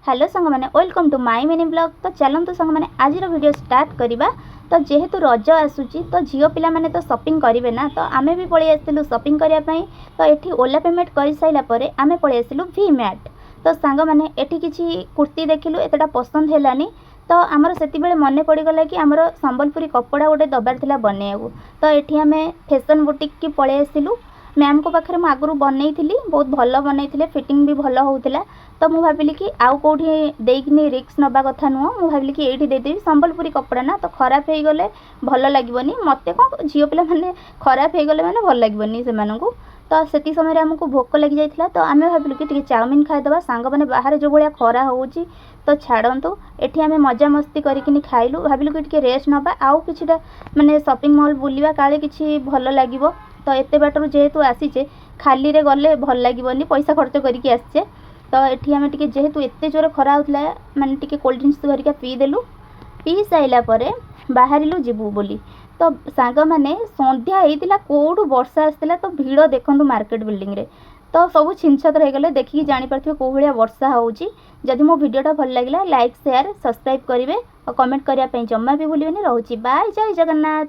Hello ସାଙ୍ଗମାନେ, welcome to my mini vlog। ତ ଚାଲନ୍ତୁ ସାଙ୍ଗମାନେ, ଆଜିର ଭିଡ଼ିଓ ଷ୍ଟାର୍ଟ କରିବା। ତ ଯେହେତୁ ରଜ ଆସୁଛି, ତ ଝିଅ ପିଲାମାନେ ତ ସପିଂ କରିବେ ନା। ତ ଆମେ ବି ପଳେଇ ଆସିଥିଲୁ ସପିଂ କରିବା ପାଇଁ। ତ ଏଠି ଓଲା ପେମେଣ୍ଟ କରିସାରିଲା ପରେ ଆମେ ପଳେଇ ଆସିଲୁ ଭି ମ୍ୟାଟ୍। ତ ସାଙ୍ଗମାନେ, ଏଠି କିଛି କୁର୍ତ୍ତୀ ଦେଖିଲୁ, ଏତେଟା ପସନ୍ଦ ହେଲାନି। ତ ଆମର ସେତିବେଳେ ମନେ ପଡ଼ିଗଲା କି ଆମର ସମ୍ବଲପୁରୀ କପଡ଼ା ଗୋଟେ ଦେବାର ଥିଲା ବନେଇବାକୁ। ତ ଏଠି ଆମେ ଫ୍ୟାସନ୍ ବୁଟିକ୍କି ପଳେଇ ଆସିଲୁ। ମ୍ୟାମ୍ଙ୍କ ପାଖରେ ମୁଁ ଆଗରୁ ବନେଇଥିଲି, ବହୁତ ଭଲ ବନେଇଥିଲେ, ଫିଟିଂ ବି ଭଲ ହେଉଥିଲା। ତ ମୁଁ ଭାବିଲି କି ଆଉ କେଉଁଠି ଦେଇକିନି ରିସ୍କ ନେବା କଥା ନୁହଁ। ମୁଁ ଭାବିଲି କି ଏଇଠି ଦେଇଦେବି। ସମ୍ବଲପୁରୀ କପଡ଼ା ନା, ତ ଖରାପ ହେଇଗଲେ ଭଲ ଲାଗିବନି। ମୋତେ କ'ଣ, ଝିଅ ପିଲାମାନେ ଖରାପ ହେଇଗଲେ ମାନେ ଭଲ ଲାଗିବନି ସେମାନଙ୍କୁ। ତ ସେତିକି ସମୟରେ ଆମକୁ ଭୋକ ଲାଗିଯାଇଥିଲା। ତ ଆମେ ଭାବିଲୁ କି ଟିକେ ଚାଉମିନ୍ ଖାଇଦେବା ସାଙ୍ଗମାନେ। ବାହାରେ ଯେଉଁ ଭଳିଆ ଖରା ହେଉଛି, ତ ଛାଡ଼ନ୍ତୁ, ଏଠି ଆମେ ମଜାମସ୍ତି କରିକିନି ଖାଇଲୁ। ଭାବିଲୁ କି ଟିକେ ରେଷ୍ଟ ନେବା, ଆଉ କିଛିଟା ମାନେ ସପିଂ ମଲ୍ ବୁଲିବା, କାଳେ କିଛି ଭଲ ଲାଗିବ। ତ ଏତେ ବାଟରୁ ଯେହେତୁ ଆସିଛେ, ଖାଲିରେ ଗଲେ ଭଲ ଲାଗିବନି, ପଇସା ଖର୍ଚ୍ଚ କରିକି ଆସିଛେ। ତ ଏଠି ଆମେ ଟିକେ, ଯେହେତୁ ଏତେ ଜୋରେ ଖରା ହେଉଥିଲା, ମାନେ ଟିକେ କୋଲ୍ଡ ଡ୍ରିଙ୍କସ୍ ଧରିକା ପିଇଦେଲୁ। ପିଇ ସାରିଲା ପରେ ବାହାରିଲୁ ଯିବୁ ବୋଲି। ତ ସାଙ୍ଗମାନେ, ସନ୍ଧ୍ୟା ହେଇଥିଲା, କେଉଁଠୁ ବର୍ଷା ଆସିଥିଲା। ତ ଭିଡ଼ ଦେଖନ୍ତୁ ମାର୍କେଟ ବିଲ୍ଡିଂରେ, ତ ସବୁ ଛିନଛତ୍ର ହେଇଗଲେ। ଦେଖିକି ଜାଣିପାରୁଥିବେ କେଉଁ ଭଳିଆ ବର୍ଷା ହେଉଛି। ଯଦି ମୋ ଭିଡ଼ିଓଟା ଭଲ ଲାଗିଲା, ଲାଇକ୍, ସେୟାର, ସବସ୍କ୍ରାଇବ୍ କରିବେ ଆଉ କମେଣ୍ଟ କରିବା ପାଇଁ ଜମା ବି ଭୁଲିବେନି। ରହୁଛି, ବାଏ, ଜୟ ଜଗନ୍ନାଥ।